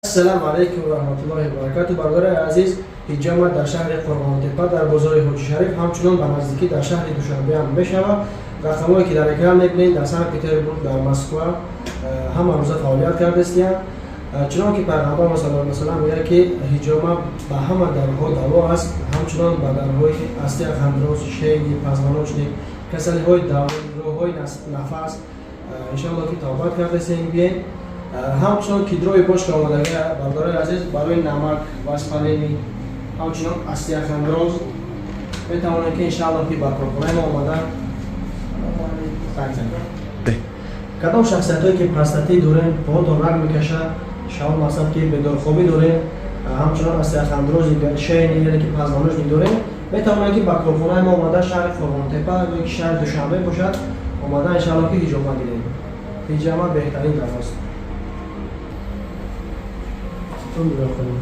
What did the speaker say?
Ассалому алайкум ва раҳматуллоҳи ва баракату. Бародарои азиз, ҳиҷома дар шаҳри Қурғонтепа, дар бозори Ҳоҷи Шариф, ҳамчунон ба наздикӣ дар шаҳри Душанбе ҳам мешавад. Рақамҳое, ки дар экран мебинед, дар Санкт Петербург, дар Москва ҳама рӯза фаъолият кардастиянд. Чунон ки Пайғамбар саллаллоҳу алайҳи васаллам мегӯяд, ки ҳиҷома ба ҳама дарҳо даво аст, ҳамчунон ба дарҳои остеохондроз, шейный позвоночник, касалиҳои роҳҳои нафас, иншоалло, ки табобат кардастем. Биен. Ҳамчунон кедровый бочка омадага, бародарои азиз, барои намак, воспаление, ҳамчунон остеохондроз метавонем, ки иншаалло, ки ба корхонаи мо омада занг занед. Кадом шахсиятҳое, ки простатит дорем, поҳотон раг мекашад, шавон, мақсад, ки бедорхобӣ дорем, ҳамчунон остеохондрози шейный, яъне ки позвоночник дорем, метавонем, ки ба корхонаи мо омада, шаҳри Қурғонтепа ё ки шаҳри Душанбе бошад, омада, иншаалло, ки ҳиҷома гирем. Ҳиҷома беҳтарин давост. Чӣ нигоҳ кунем.